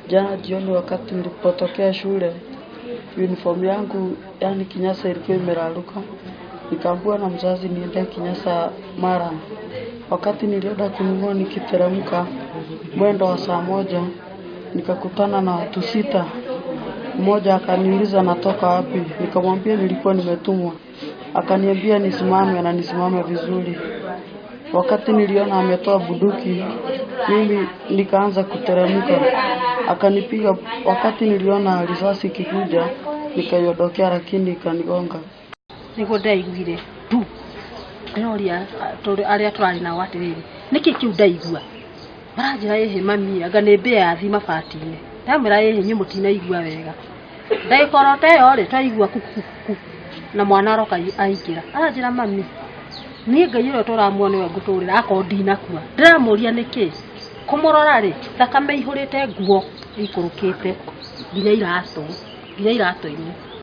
Jana jioni wakati nilipotokea shule, uniform yangu yani kinyasa ilikuwa imeraruka. Nikaambiwa na mzazi niende kinyasa mara. Wakati nilienda kununua nikiteremka mwendo wa saa 1 nikakutana na watu sita. Mmoja akaniuliza natoka wapi, nikamwambia nilikuwa nimetumwa. Akaniambia nisimame na nisimame vizuri. Wakati niliona ametoa bunduki, mimi nikaanza kuteremka. Akanipiga. Wakati niliona risasi ikikuja, nikaiondokea lakini ikanigonga. Niguo ndaiguire tu ndĩroria arĩa tũrarĩ nao atĩrĩrĩ, nĩkĩ kĩu ndaigua? Maranjĩra, "Ĩhĩ mami, anga nĩ mbĩa yathi mabati-inĩ." Ndamwĩra, "Ĩhĩ, inyuĩ mũtinaigua wega." Ndagĩka oro ta ĩyo rĩ, twaigua kukukuku na mwana aroka aingĩra, aranjĩra, "Mami, niĩ Ngai ũrĩa ũtũramuona nĩwe ngũtũrĩra akorwo ndinakua." Ndĩramũria nĩkĩ. Kũmũrora rĩ, thakame ihũrĩte nguo ĩikũrũkĩte nginya iratũ, nginya iratũ-inĩ.